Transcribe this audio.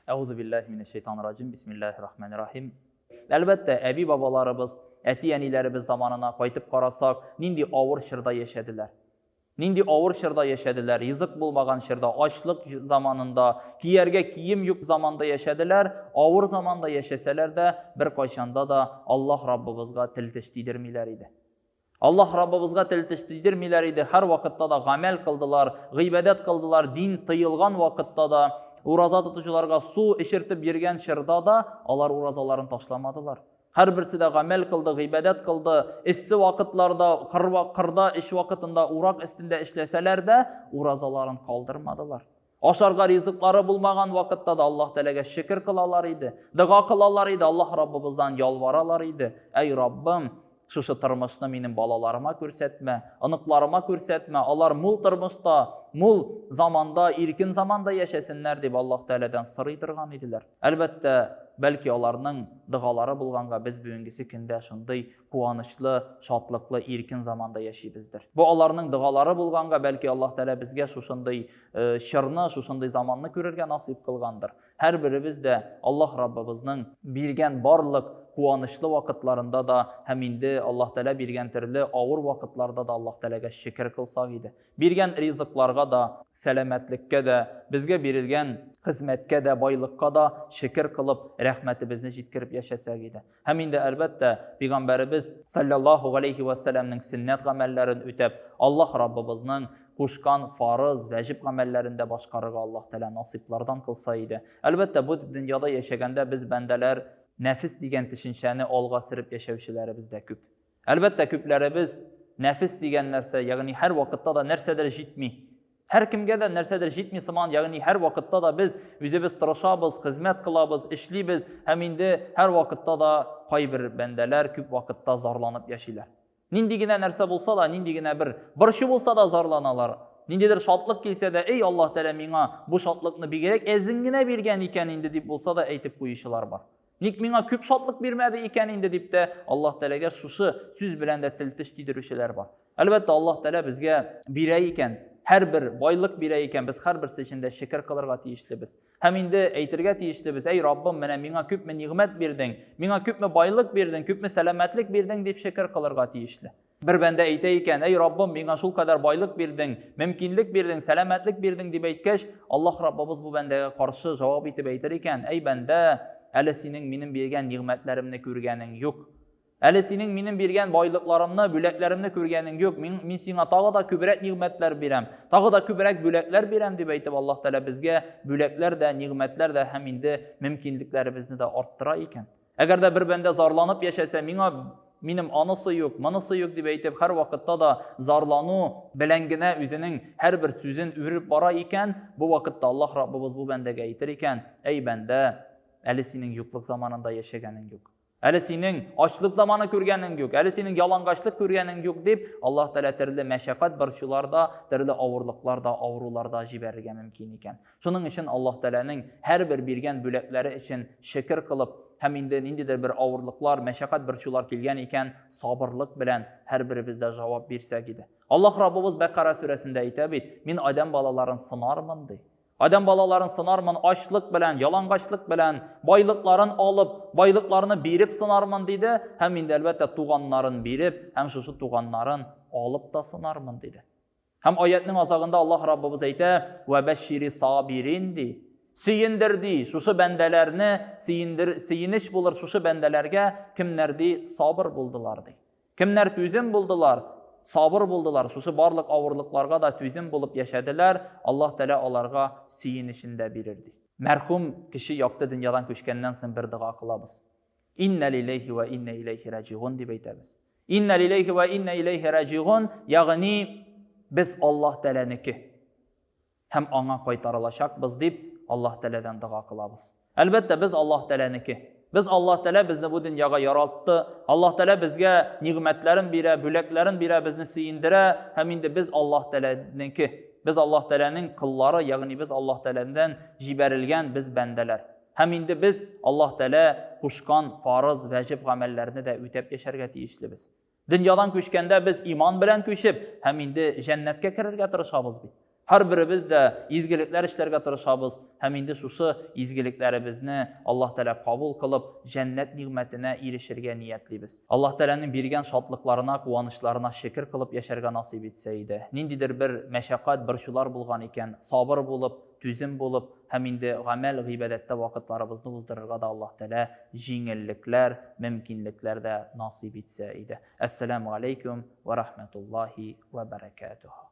Әгъузу биллаһи минәш шайтанир раҗим. Бисмиллаһир рахманир рахим. Әлбәттә, әби-бабаларыбыз, әти-әниләребез заманына кайтып карасак, нинди авыр чорда яшәделәр. Нинди авыр чорда яшәделәр, ризык булмаган чорда, ачлык заманында, кияргә кием юк заманда яшәделәр, авыр заманда яшәсәләр дә, беркайчанда да Аллаһ Раббыбызга тел-теш тидермиләр иде. Аллаһ Раббыбызга тел-теш тидермиләр иде, һәрвакытта да гамәл кылдылар, гыйбадәт кылдылар, дин тыелган вакытта да, ураза тотучыларга су эчертеп йөргән чорда да алар уразаларын ташламадылар. Һәрберсе дә гамәл кылды, гыйбадәт кылды. Эссе вакытларда, кырда эш вакытында урак өстендә эшләсәләр дә, уразаларын калдырмадылар. Ашарга ризыклары булмаган вакытта да Аллаһ Тәгаләгә шөкер кылалар иде, дога кылалар иде, Аллаһ Раббыбыздан ялваралар иде. Әй Раббым, шушы тормышны минем балаларыма күрсәтмә, оныкларыма күрсәтмә, алар мул тормышта, мул заманда, иркен заманда яшәсеннәр дип Аллаһ Тәгаләдән сорый торган иделәр. Әлбәттә, бәлки аларның догалары булганга без бүгенгесе көндә шундый куанычлы, шатлыклы, иркен заманда яшибездер. Бу аларның догалары булганга, бәлки Аллаһ Тәгалә безгә шушындый э, чорны, шушындый заманны күрергә насыйп кылгандыр. Һәрберебез дә Аллаһ Раббыбызның биргән барлык куанычлы вакытларында да һәм инде Аллаһ Тәгалә биргән төрле авыр вакытларда да Аллаһ Тәгаләгә шөкер кылсак иде. Биргән ризыкларга да, сәламәтлеккә дә, безгә бирелгән хезмәткә дә, байлыкка да шөкер кылып, рәхмәтебезне җиткереп яшәсәк иде. Һәм инде, әлбәттә, Пәйгамбәребез салләллаһу галәйһи вә сәлләмнең сөннәт гамәлләрен үтәп, Аллаһ Раббыбызның кушкан фарыз, вәҗиб гамәлләрен дә башкарырга Аллаһ Тәгалә насыйплардан кылса иде. Әлбәттә, бу дөньяда яшәгәндә без бәндәләр нәфес дигән төшенчәне алга сөреп яшәүчеләребез дә күп. Әлбәттә, күпләребез нәфес дигән нәрсә, ягъни һәрвакытта да нәрсәдер җитми. Һәркемгә дә нәрсәдер җитми сыман, ягъни һәрвакытта да без үзебез тырышабыз, хезмәт кылабыз, эшлибез һәм инде һәрвакытта да кайбер бәндәләр күп вакытта зарланып яшиләр. Нинди генә нәрсә булса да, нинди генә бер борчу булса да зарланалар. Ниндидер шатлык килсә дә, эй, Аллаһ Тәгалә миңа бу шатлыкны бигрәк әзен генә биргән икән инде дип булса да әйтеп куючылар бар. Ник миңа күп шатлык бирмәде икән инде дип тә Аллаһ Тәгаләгә шушы сүз белән дә тел-теш тидерүчеләр бар. Әлбәттә, Аллаһ Тәгалә безгә бирә икән, һәрбер байлык бирә икән, без һәрберсе өчен дә шөкер кылырга тиешлебез. Һәм инде әйтергә тиешлебез, әй Раббым, менә миңа күпме нигъмәт бирдең, миңа күпме байлык бирдең, күпме сәламәтлек бирдең дип шөкер кылырга тиешле. Бер бәндә әйтә икән, Әй Раббым, миңа шулкадәр байлык бирдең, мөмкинлек бирдең, сәламәтлек бирдең, дип әйткәч, Аллаһ Раббыбыз бу бәндәгә каршы җавап итеп әйтер икән, Әй бәндә, әле синең минем биргән нигъмәтләремне күргәнең юк. Әле синең минем биргән байлыкларымны, бүләкләремне күргәнең юк. Мин, мин сиңа тагы да күбрәк нигъмәтләр бирәм, тагы да күбрәк бүләкләр бирәм, дип әйтеп Аллаһ Тәгалә безгә бүләкләр дә, нигъмәтләр дә һәм инде мөмкинлекләребезне дә арттыра икән. Әгәр дә бер бәндә зарланып яшәсә, миңа минем анысы юк, монысы юк дип әйтеп, һәрвакытта да зарлану белән генә үзенең һәрбер сүзен үреп бара икән, бу вакытта Аллаһ Раббыбыз бу бәндәгә әйтер икән, Әй бәндә, әле синең юклык заманында яшәгәнең юк. Әле синең ачлык заманы күргәнең юк, әле синең ялангачлык күргәнең юк дип, Аллаһ Тәгалә төрле мәшәкать, борчулар да, төрле авырлыклар да, авырулар да җибәрергә мөмкин икән. Шуның өчен Аллаһ Тәгаләнең һәрбер биргән бүләкләре өчен шөкер кылып һәм инде ниндидер бер авырлыклар, мәшәкать-борчулар килгән икән, сабырлык белән һәрберебез дә җавап бирсәк иде. Аллаһ Раббыбыз Бәкара сүрәсендә әйтә бит, Мин адәм балаларын сынармын, ди. Адәм балаларын сынармын ачлык белән, ялангачлык белән, байлыкларын алып, байлыкларны биреп сынармын, диде, һәм инде, әлбәттә, туганнарын биреп һәм шушы туганнарын алып та сынармын, диде. Һәм аятьнең азагында Аллаһ Раббыбыз әйтә, "Вә бәшшири сабирин" ди. Сөендер ди, шушы бәндәләрне сөендер, сөенеч булыр шушы бәндәләргә, кемнәр ди сабыр булдылар ди. Кемнәр түзем булдылар, сабыр булдылар, шушы барлык авырлыкларга да түзем булып яшәделәр, Аллаһ Тәгалә аларга сөенечен дә бирер ди. Мәрхүм кеше якты дөньядан күчкәннән соң бер дога кылабыз. Иннә лиләйһи вә иннә иләйһи раҗигун дип әйтәбез. Иннә лиләйһи вә иннә иләйһи раҗигун, ягъни без Аллаһ Тәгаләнеке һәм аңа кайтарылачакбыз дип Аллаһ Тәгаләдән дога кылабыз. Әлбәттә, без Аллаһ Тәгаләнеке. Без Аллаһ Тәгалә безне бу дөньяга яралтты. Аллаһ Тәгалә безгә нигъмәтләрен бирә, бүләкләрен бирә, безне сөендерә һәм инде без Аллаһ Тәгаләнеке. Без Аллаһ Тәгаләнең коллары, ягъни без Аллаһ Тәгаләдән җибәрелгән без бәндәләр. Һәм инде без Аллаһ Тәгалә кушкан фарыз, вәҗиб гамәлләрне дә үтәп яшәргә тиешлебез. Дөньядан күчкәндә без иман белән күчеп һәм инде җәннәткә керергә тырышабыз бит. Һәрберебез дә изгелекләр эшләргә тырышабыз һәм инде шушы изгелекләребезне Аллаһ Тәгалә кабул кылып, җәннәт нигъмәтенә ирешергә ниятлибез. Аллаһ Тәгаләнең биргән шатлыкларына, куанычларына шөкер кылып яшәргә насыйп итсә иде. Ниндидер бер мәшәкать, борчулар булган икән, сабыр булып, түзем булып һәм инде гамәл, гыйбадәттә вакытларыбызны уздырырга да Аллаһ Тәгалә җиңеллекләр, мөмкинлекләр дә насыйп итсә иде. Әссәламү галәйкүм вә рахмәтуллаһи вә бәрәкәтүһү.